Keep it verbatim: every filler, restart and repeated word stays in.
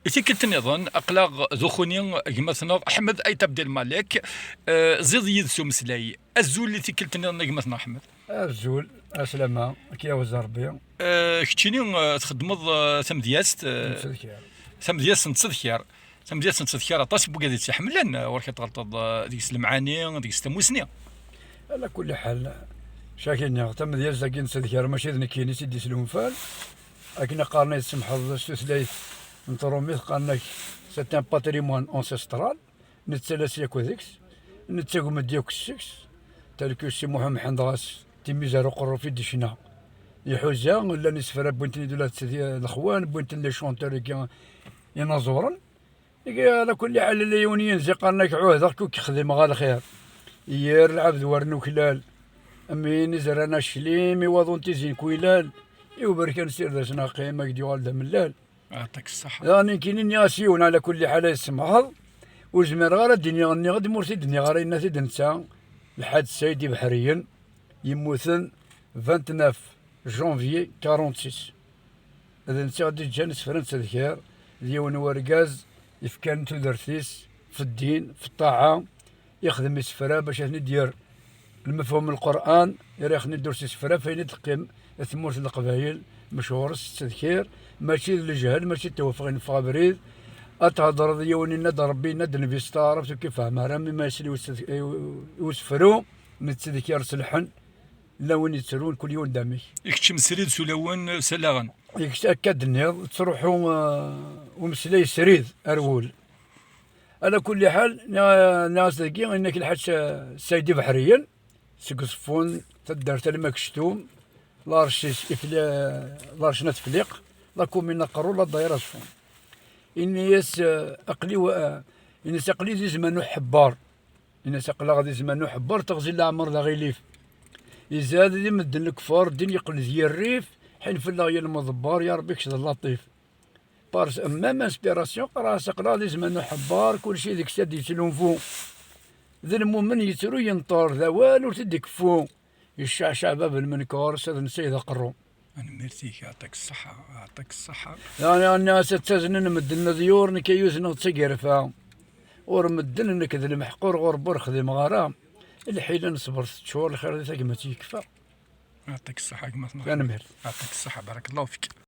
I tikkelt nniḍen, aql-aɣ d uxuni gma-tneɣ Ḥmed Ayt Abdelmalek. Eh, ziḍ yid-s umeslay. Azul i tikkelt nniḍen a gma-tneɣ Ḥmed. Azul, aslama, ad k-yaweẓ Ṛebbi. Eh, keččini, eh, txeddmeḍ, eh, tamedyazt, eh, n tsedkar. Tamedyazt n tsedkar. Tamedyazt n tsedkar aṭas n wigad i tt-iḥemmlen, eh, ɣur-k ad tɣelṭeḍ, eh, deg-s lemɛani, deg-s tamusni. Ala kulli ḥal, cakiniɣ, tamedyazt-agi n tsedkar mačči d nekkini i tt-id-islunfan. Akken qqaren ad tsemḥeḍ s tutlayt n tṛumit, qqaren-ak c'est un patrimoine ancestral, nettalas yakk deg-s, nettagem-d yakk seg-s, tel que Si Muḥ Mḥend ɣas timizar uqerruf i d-icna. Iḥuza, llan isefra wwin-ten-id ula d tedi-, lexwan, wwin-ten les chanteurs-agi inaẓuren. Ihi, ala kulli ḥal, ala yiwen yenzi qqaren-ak ɛuhdeɣ-k ur k-xdimeɣ a lxir. Yir lɛebd war nuklal, am win izerran aclim i waḍu n tizi n kwilal, i uberkan s irdasen aqim, ad k-d-yuɣal d amellal. Yeɛṭik ṣṣeḥḥa. Daɣen nekkini nniɣ-as yiwen, ala kulli ḥal, ad tsemḥeḍ, ur zmireɣ ara ad d-iniɣ, nniɣ-d ma ur t-id-nniɣ ara, yenna-t-id netta, Lḥaǧ Sayid Ibeḥriyen, yemmuten vingt-neuf janvier quarante-six. D netta i d-iǧǧan isefra n tedkir, d yiwen n urgaz yefkan tudert-is f ddin, f ṭṭaɛa, ixdem isefra bac ad ten-id-yerr lmefhum n Lqur'an, ira ixen-id ur s isefra, f ayen i d-teqqim tmurt n Leqbayel, mechur s ttedkir, mačči d lejhel, mačči d tewfiq i neffeɣ abrid. Ad thedreḍ, yiwen yenna-d Rebbi, yenna-d Nnbi s taɛrabt, ur k-ifehhem ara, mi ma yesla i us-, i usefru n ttedkir s lḥen, llan win yettrun, kul yiwen d amek. I keččem srid s ulawen s allaɣen. I kečč akka d-tenniḍ, ttruḥu, eh, umeslay srid ar wul. Ala kulli ḥal, nniɣ-, nniɣ-as dagi, yenna-k lḥaǧ, eh, Saydi Beḥriyen, seg Uẓeffun, taddart Almakectum, larche-is Ifli-, larche n At Fliq, la commune Aqerru, la daïra Aẓeffun. Ini-as, eh, aql-i wa-, eh, ini-as aql-i di zzman n uḥebbar. Ini-as aql-aɣ di zzman n uḥebbar, teɣzi n leɛmer d aɣilif. Izad di medden lekfar, ddin yeqqel d yirrif, ḥin fell-aɣ yal meḍebbar, ya Rebbi kečč d laṭif. Par s-, même inspiration, qqareɣ-as aql-aɣ di zzman n uḥebbar, kulci deg-s ad yettlunfu. D lmumen yettru yenṭer, d awal ur t-id-ikeffu. Yecceɛceɛ bab lmenkar, s ad nsay d aqerru. Tanemmirt-ik, yeɛṭik ṣṣeḥḥa, yeɛṭik ṣṣeḥḥa. Daɣen nniɣ-as ad ttaznen medden leḍyur, nekk ay uzneɣ d tagerfa. Ur medden, nekk d lemḥeqq, ur ɣur-, ur xdimeɣ ara. Lḥila n ṣṣber teččur, lxir di tagmat yekfa. Yeɛṭik ṣṣeḥḥa, gma-tneɣ. Tanemmirt. Yeɛṭik ṣṣeḥḥa, barakallahu fik.